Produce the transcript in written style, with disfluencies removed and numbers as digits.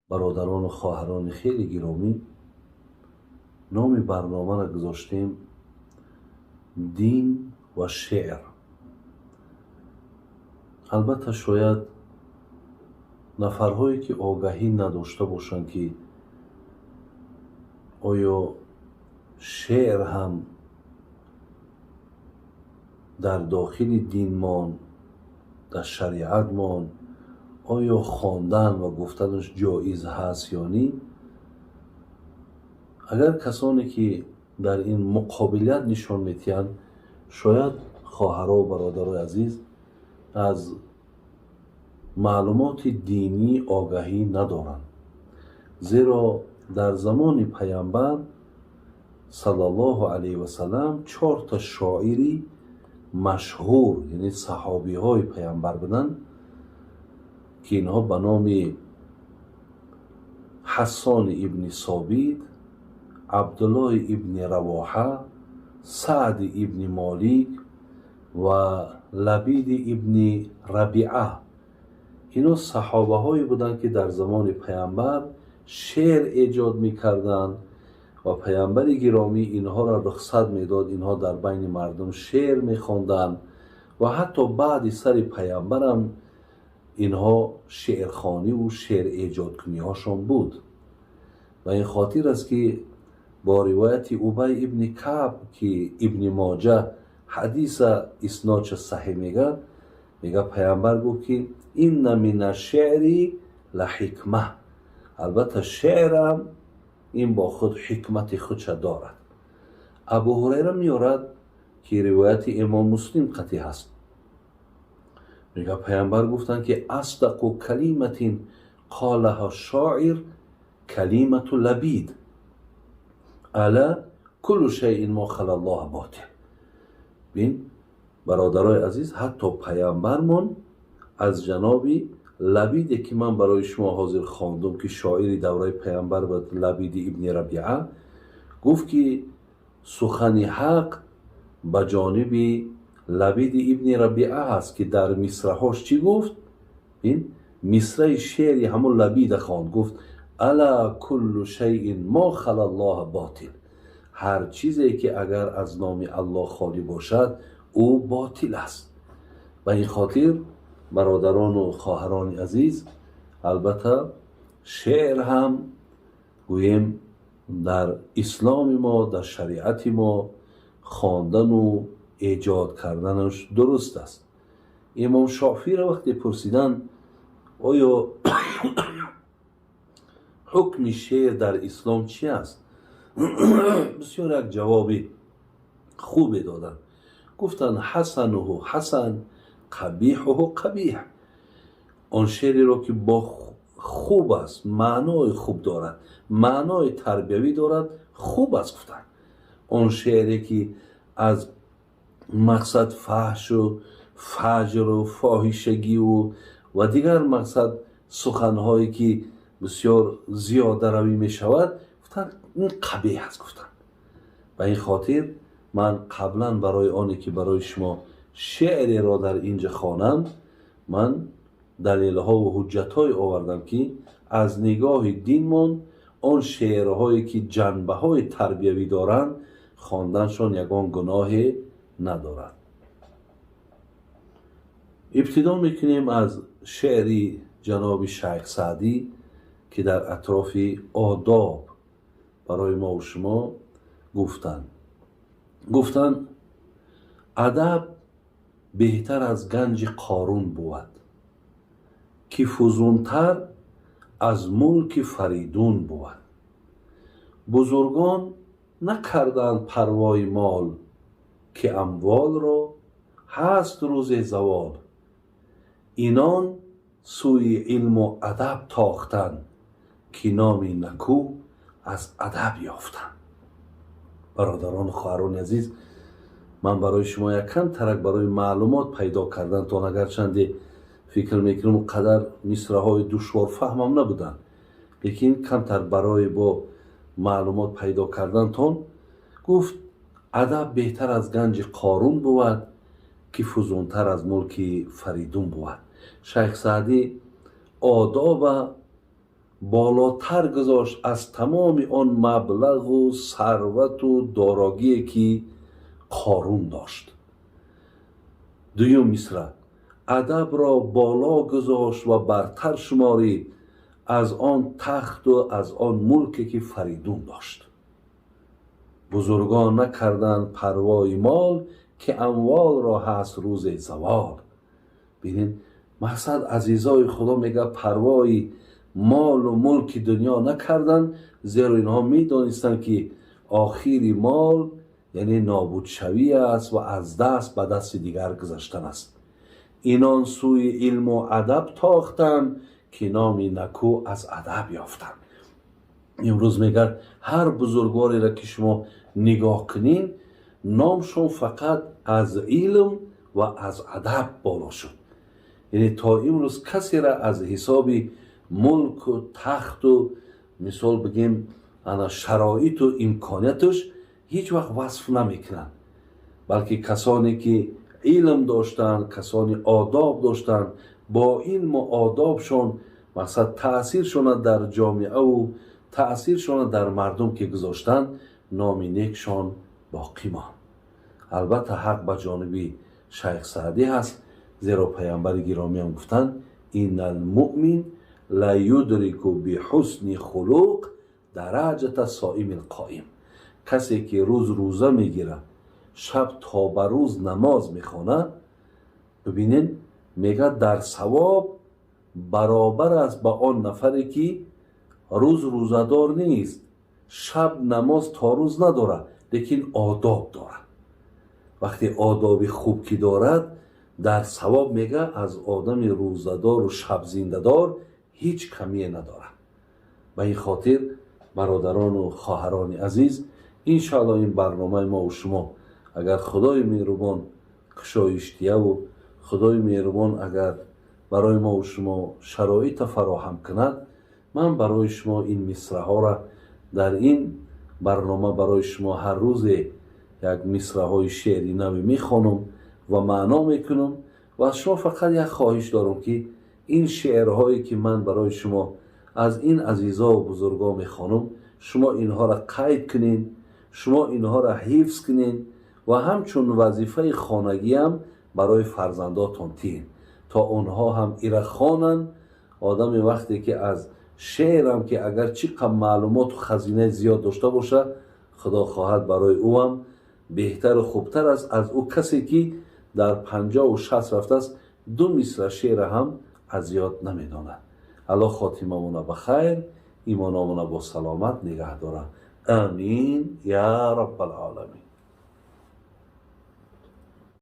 Бародарону хоҳарони хеле гиромӣ, номи барномаро гузоштем «Дин ва шеър». Албатта, шояд нафарҳое ки огаҳӣ надошта бошанд, ки оё шеър ҳам дар дохили динмон, дар шариатмон оё хондан ва гуфтанаш ҷоиз ҳаст ё ни. Агар касоне ки дар ин муқобилият нишон медиҳанд, шояд хоҳарову бародарои азиз аз маълумоти динӣ огаҳӣ надоранд, зеро дар замони Паямбар саллаллоҳу алайҳи васалам чорта шоири машҳур, яъне саҳобиҳои Паямбар буданд, ки инҳо ба номи Ҳассони ибни Собит, Абдуллоҳи ибни Равоҳа, Саъди ибни Молик ва Лабиди ибни Рабиа. Ино саҳобаҳое буданд, ки дар замони Паямбар шеър эҷод мекарданд ва Паямбари гиромӣ инҳоро рухсат медод. Инҳо дар байни мардум шеър мехонданд ва ҳатто баъди сари Паямбарам инҳо шеърхониву шеър эҷодкуниҳошон буд. Ва ин хотир аст, ки бо ривояти Убай ибни Каъб, ки Ибни Моҷа ҳадиса иснодша саҳеҳ мега, мега, Паямбар гуфт, ки «إن من الشعر لحكمة». Албатта, шеърам ин бо худ ҳикмати худша дорад. Абу Ҳурайра меорад, ки ривояти Имом Муслим қатъӣ ҳаст, мега, Паямбар гуфтанд, ки «أصدق كلمة قالها شاعر كلمة لبيد ألا كل شيء ما خلا الله باطل». Бин, бародарои азиз, ҳатто Паямбармон аз ҷаноби Лабиде, ки ман барои шумо ҳозир хондум, ки шоири давраи Паямбар буд, Лабиди ибни Рабиа, гуфт, ки сухани ҳақ ба ҷониби Лабиди ибни Рабиа ҳаст, ки дар мисраҳош чӣ гуфт? Ин мисраи шеъри ҳамон Лабида хонд, гуфт: «ألا كل شيء ما خلا الله باطل». Ҳар чизе ки агар аз номи Аллоҳ холӣ бошад, ӯ ботил аст. Ба ин хотир, бародарону хоҳарони азиз, албатта, шеър ҳам гӯем дар исломи мо, дар шариати мо хондану эҷод карданаш дуруст аст. Имом Шофиро вақте пурсиданд, оё ҳукми шеър дар ислом чи аст, бисёр як ҷавоби хубе доданд. Гуфтанд: «حسنه حسن، قبيحه قبيح». Он шеъреро ки бо хуб аст, маънои хуб дорад, маънои тарбиявӣ дорад, хуб аст, гуфтанд. Он шеъре ки аз мақсад фаҳшу фаҷру фоҳишагиву ва дигар мақсад суханҳое ки бисёр зиёдаравӣ мешавад, гуфтанд, ин қабеҳ аст, гуфтанд. Ба ин хотир ман қаблан барои оне ки барои шумо шеъреро дар инҷа хонам, ман далелҳову ҳуҷҷатҳое овардам, ки аз нигоҳи динмон он шеърҳое ки ҷанбаҳои тарбиявӣ доранд, хонданшон ягон гуноҳе надорад. Ибтидо мекунем аз шеъри ҷаноби Шайх Саъдӣ, ки дар атрофи одоб барои мову шумо гуфтанд. Гуфтанд: «Адаб беҳтар аз ганҷи Қорун бувад, ки фузунтар аз мулки Фаридун бувад. Бузургон накарданд парвои мол, ки амволро ҳаст рӯзе завол. Инон сӯи илму адаб тохтанд, ки номи накӯ аз адаб ёфтанд». Бародарону хоҳарони азиз, ман барои шумо якам тарак барои маълумот пайдо кардантон, агарчанде фикр мекунам, қадар мисраҳои душворфаҳмам набуданд, лекин камтар барои бо маълумот пайдо кардантон. Гуфт: «Адаб беҳтар аз ганҷи Қорун бувад, ки фузунтар аз мулки Фаридун бувад». Шайх Саъдӣ одоба болотар гузошт аз тамоми он маблағу сарвату дорогие ки Қорун дошт. Дуюм мисра: адабро боло гузошт ва бартар шуморид аз он тахту аз он мулке ки Фаридун дошт. Бузургон накарданд парвои мол, ки амволро ҳаст рӯзе завол. Бинед, мақсад, азизои Худо, мега, парвои молу мулки дунё накарданд, зеро инҳо медонистанд, ки охири мол яъне нобудшавӣ аст ва аз даст ба дасти дигар гузаштан аст. Инон сӯи илму адаб тохтанд, ки номи накӯ аз адаб ёфтанд. Имрӯз мегӯяд, ҳар бузургвореро ки шумо нигоҳ кунед, номшон фақат аз илм ва аз адаб боло шуд. Яъне то имрӯз касеро аз ҳисоби мулку тахту, мисол бигем, ана шароиту имконияташ ҳеҷ вақт васф намекунанд, балки касоне ки илм доштанд, касони одоб доштанд, бо илму одобшон, мақсад, таъсиршона дар ҷомеаву таъсиршона дар мардум ки гузоштанд, номи некшон боқӣ монд. Албатта, ҳақ ба ҷониби Шайх Саъдӣ ҳаст, зеро паямбари гиромиам гуфтанд: إن المؤمن ليدرك بحسن خلق درجة الصائم القائم. Касе ки рӯз рӯза мегирад, шаб то ба рӯз намоз мехонад, бибинед, мегӯяд, дар савоб баробар аст ба он нафаре ки рӯз рӯзадор нест, шаб намоз то рӯз надорад, лекин одоб дорад. Вақте одоби хуб ки дорад, дар савоб, мега, аз одами рӯзадору шабзиндадор ҳеҷ камие надорад. Ба ин хотир, бародарону хоҳарони азиз, иншоалло, ин барномаи мову шумо, агар Худои меҳрубон кушоиш дияву Худои меҳрубон агар барои мову шумо шароита фароҳам кунад, ман барои шумо ин мисраҳоро дар ин барнома барои шумо ҳар рӯзе як мисраҳои шеъри нави мехонам ва маъно мекунам. Ва аз шумо фақат як хоҳиш дорам, ки ин шеърҳое ки ман барои шумо аз ин азизову бузургон мехонам, шумо инҳоро қайд кунед, шумо инҳоро ҳифз кунед ва ҳамчун вазифаи хонагиам барои фарзандотон тиҳед, то онҳо ҳам ира хонанд. Одаме вақте ки аз шеърам ки агар чӣ қад маълумоту хазинаи зиёд дошта бошад, Худо хоҳад, барои ӯам беҳтару хубтар аст аз ӯ касе ки дар 50-у 60 рафтааст, ду мисра шеъра ҳам аз ёд намедонад. Аллоҳ хотимамона ба хайр, имономона бо саломат нигаҳ дорад. Амин я Раббалъоламин.